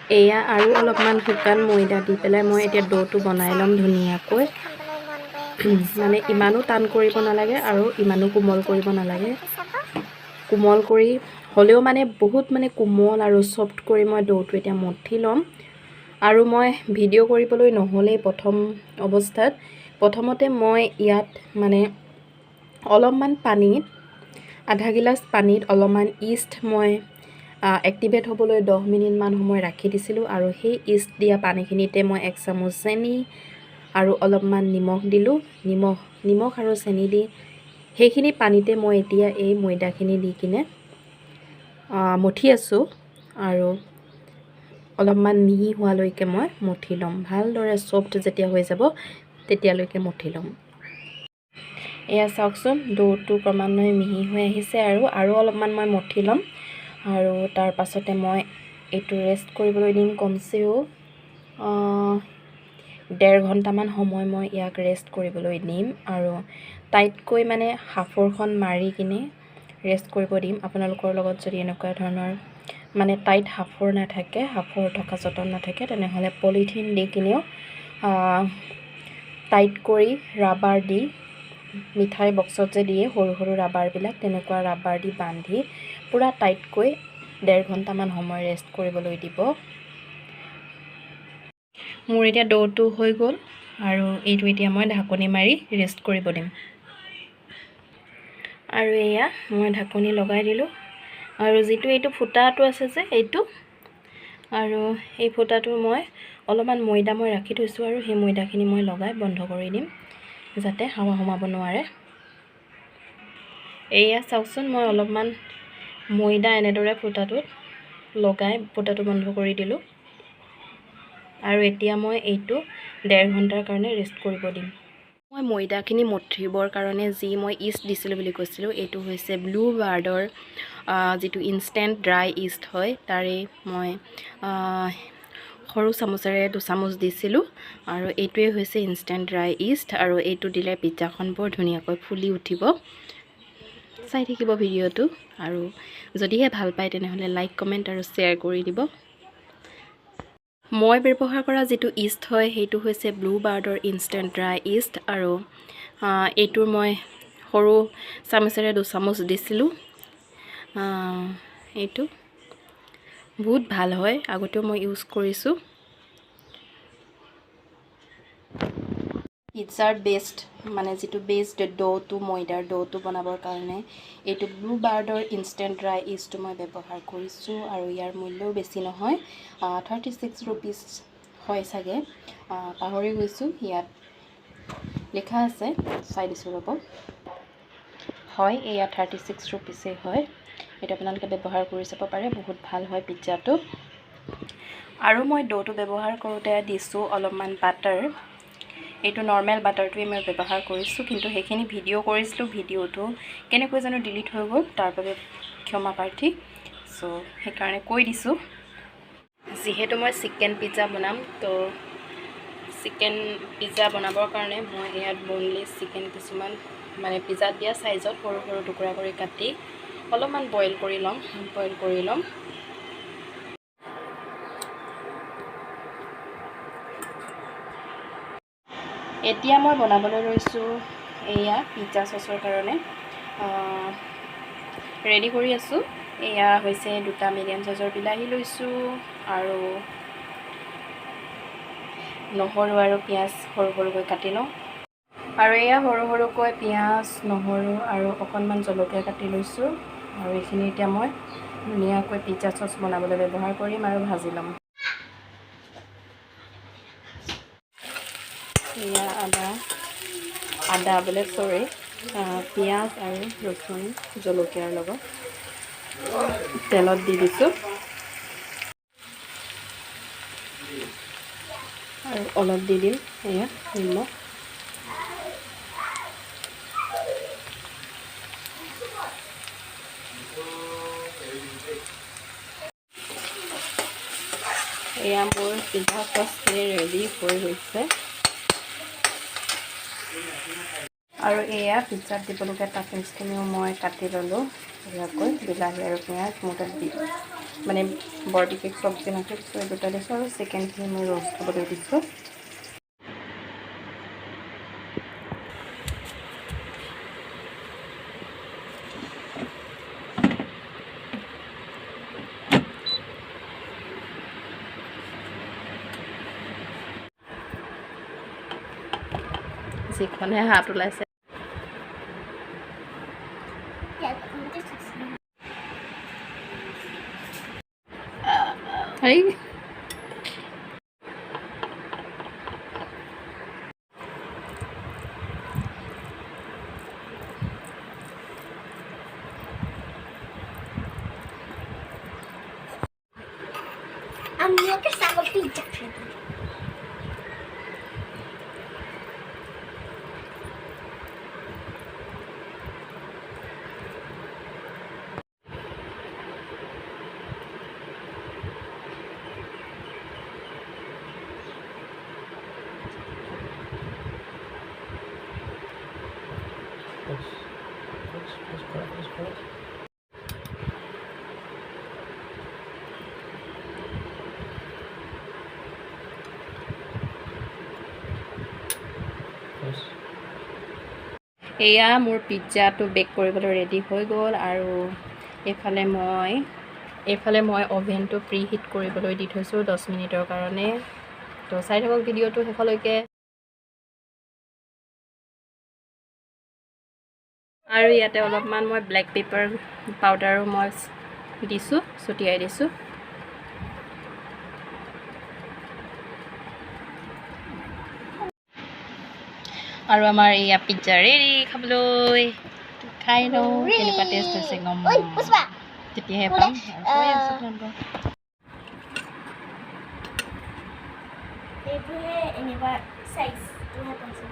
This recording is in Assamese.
এয়া আৰু অলপমান শুকান ময়দা দি পেলাই মই এতিয়া ড'টো বনাই ল'ম ধুনীয়াকৈ। মানে ইমানো টান কৰিব নালাগে আৰু ইমানো কোমল কৰিব নালাগে। কোমল কৰি হ'লেও মানে বহুত মানে কোমল আৰু ছফ্ট কৰি মই ড'টো এতিয়া মঠি ল'ম। আৰু মই ভিডিঅ' কৰিবলৈ নহ'লেই প্ৰথম অৱস্থাত। প্ৰথমতে মই ইয়াত মানে অলপমান পানীত, আধা গিলাচ পানীত অলপমান ইষ্ট মই এক্টিভেট হ'বলৈ 10 মিনিটমান সময় ৰাখি দিছিলোঁ আৰু সেই ইষ্ট দিয়া পানীখিনিতে মই এক চামুচ চেনি আৰু অলপমান নিমখ দিলোঁ। নিমখ আৰু চেনি দি সেইখিনি পানীতে মই এতিয়া এই ময়দাখিনি দি কিনে মঠি আছোঁ আৰু অলপমান মিহি হোৱালৈকে মই মঠি ল'ম। ভালদৰে ছফ্ট যেতিয়া হৈ যাব, তেতিয়ালৈকে মঠি ল'ম। এয়া চাওকচোন, ড'টো ক্ৰমান্বয়ে মিহি হৈ আহিছে আৰু আৰু অলপমান মই মঠি ল'ম আৰু তাৰ পাছতে মই এইটো ৰেষ্ট কৰিবলৈ দিম। কমচেও 1.5 ঘণ্টামান সময় মই ইয়াক ৰেষ্ট কৰিবলৈ দিম আৰু টাইটকৈ মানে সাঁফৰখন মাৰি কিনে ৰেষ্ট কৰিব দিম। আপোনালোকৰ লগত যদি এনেকুৱা ধৰণৰ মানে টাইট সাঁফৰ নাথাকে, সাঁফৰ থকা যতন নাথাকে, তেনেহ'লে পলিথিন দি কিনেও টাইট কৰি ৰাবাৰ দি, মিঠাই বক্সত যে দিয়ে সৰু সৰু ৰাবাৰবিলাক, তেনেকুৱা ৰাবাৰ দি বান্ধি পূৰা টাইটকৈ 1.5 ঘণ্টামান সময় ৰেষ্ট কৰিবলৈ দিব। মোৰ এতিয়া ড'টো হৈ গ'ল আৰু এইটো এতিয়া মই ঢাকনি মাৰি ৰেষ্ট কৰিব দিম। আৰু এয়া মই ঢাকনি লগাই দিলোঁ আৰু যিটো এইটো ফুটাটো আছে যে এইটো আৰু এই ফুটাটো মই অলপমান ময়দা মই ৰাখি থৈছোঁ আৰু সেই ময়দাখিনি মই লগাই বন্ধ কৰি দিম, যাতে হাৱা সোমাব নোৱাৰে। এয়া চাওকচোন, মই অলপমান ময়দা এনেদৰে ফুটাটোত লগাই ফুটাটো বন্ধ কৰি দিলোঁ আৰু এতিয়া মই এইটো 1.5 ঘণ্টাৰ কাৰণে ৰেষ্ট কৰিব দিম। মই ময়দাখিনি মঠিবৰ কাৰণে যি মই ইষ্ট দিছিলোঁ বুলি কৈছিলোঁ, এইটো হৈছে ব্লু বাৰ্ডৰ যিটো ইনষ্টেণ্ট ড্ৰাই ইষ্ট হয়, তাৰে মই সৰু চামুচেৰে দুচামুচ দিছিলোঁ আৰু এইটোৱে হৈছে ইনষ্টেণ্ট ড্ৰাই ইষ্ট আৰু এইটো দিলে পিজ্জাখন বৰ ধুনীয়াকৈ ফুলি উঠিব। চাই থাকিব ভিডিঅ'টো আৰু যদিহে ভাল পায়, তেনেহ'লে লাইক, কমেণ্ট আৰু শ্বেয়াৰ কৰি দিব। মই ব্যৱহাৰ কৰা যিটো ইষ্ট হয়, সেইটো হৈছে ব্লু বাৰ্ডৰ ইনষ্টেণ্ট ড্ৰাই ইষ্ট আৰু এইটোৰ মই সৰু চামুচেৰে দুচামুচ দিছিলোঁ। এইটো বহুত ভাল হয়, আগতেও মই ইউজ কৰিছোঁ। পিজ্জাৰ বেষ্ট মানে যিটো বেষ্ট ড'টো, ময়দাৰ ড'টো বনাবৰ কাৰণে এইটো ব্লু বাৰ্ডৰ ইনষ্টেণ্ট ড্ৰাই ইষ্টটো মই ব্যৱহাৰ কৰিছোঁ আৰু ইয়াৰ মূল্যও বেছি নহয়, 36 ৰুপিজ হয় চাগে, পাহৰি গৈছোঁ। ইয়াত লিখা আছে, চাই দিছোঁ ৰ'ব। হয়, এয়া 36 ৰুপিজেই হয়। এইটো আপোনালোকে ব্যৱহাৰ কৰি চাব পাৰে, বহুত ভাল হয় পিজ্জাটো। আৰু মই ড'টো ব্যৱহাৰ কৰোঁতে দিছোঁ অলপমান বাটাৰ। এইটো নৰ্মেল বাটাৰটোৱে মই ব্যৱহাৰ কৰিছোঁ, কিন্তু সেইখিনি ভিডিঅ' কৰিছিলোঁ, ভিডিঅ'টো কেনেকৈ জানো ডিলিট হৈ গ'ল, তাৰ বাবে ক্ষমা প্ৰাৰ্থী। চ' সেইকাৰণে কৈ দিছোঁ। যিহেতু মই চিকেন পিজ্জা বনাম, তো চিকেন পিজ্জা বনাবৰ কাৰণে মই ইয়াত বনলেছ চিকেন কিছুমান মানে পিজ্জাত দিয়া চাইজত সৰু সৰু টুকুৰা কৰি কাটি অলপমান বইল কৰি ল'ম, বইল কৰি ল'ম। এতিয়া মই বনাবলৈ লৈছোঁ। এয়া পিজ্জা চচৰ কাৰণে ৰেডি কৰি আছোঁ। এয়া হৈছে দুটা মিডিয়াম চাইজৰ বিলাহী লৈছোঁ আৰু নহৰু আৰু পিঁয়াজ সৰু সৰুকৈ কাটি লওঁ। আৰু এয়া সৰু সৰুকৈ পিঁয়াজ, নহৰু আৰু অকণমান জলকীয়া কাটি লৈছোঁ আৰু এইখিনি এতিয়া মই ধুনীয়াকৈ পিজ্জা চচ বনাবলৈ ব্যৱহাৰ কৰিম আৰু ভাজি ল'ম। এয়া আদা, আদা বোলে, চৰি, পিঁয়াজ আৰু ৰচুন জলকীয়াৰ লগত তেলত দি দিছোঁ আৰু অলপ দি দিম এয়া নিমখ। এয়া মোৰ পিজ্জা চচখিনি ৰেডি হৈ গৈছে আৰু এয়া পিজ্জাত দিবলগীয়া টাপিংছখিনিও মই কাটি ল'লোঁ ধুনীয়াকৈ। বিলাহী আৰু পিঁয়াজ মোৰ তাত মানে বৰ বিশেষ চব্জি নাখায়, চ' এই দুটা দিছোঁ আৰু চিকেনখিনি মই ৰ'ষ্ট হ'বলৈ দিছোঁ। যিখনহে হাত ওলাইছে। ইয়াত প্ৰথমতে চচ। হেই। আমি একটা ছাগল পিজ্জা খাই দিম। Pause. Pause, pause, pause, pause, pause. Pause. এয়া মোৰ পিজ্জাটো বেক কৰিবলৈ ৰেডি হৈ গ'ল আৰু এইফালে মই অ'ভেনটো প্ৰি হিট কৰিবলৈ দি থৈছোঁ 10 মিনিটৰ কাৰণে। তো চাই থাকক ভিডিঅ'টো শেষলৈকে। আৰু ইয়াতে অলপমান মই ব্লেক পেপাৰ পাউডাৰো মই দিছোঁ, ছটিয়াই দিছোঁ। আৰু আমাৰ এয়া পিজ্জা ৰেডি খাবলৈ। খাই লওঁ, কেনেকুৱা টেষ্ট হৈছে গম ঐ পুষ্পা। তেতিয়াহে পাম। আৰু কৈ আছোঁ আপোনালোকক। এইটোহে এনেকুৱা চাইজটোহে পাইছোঁ।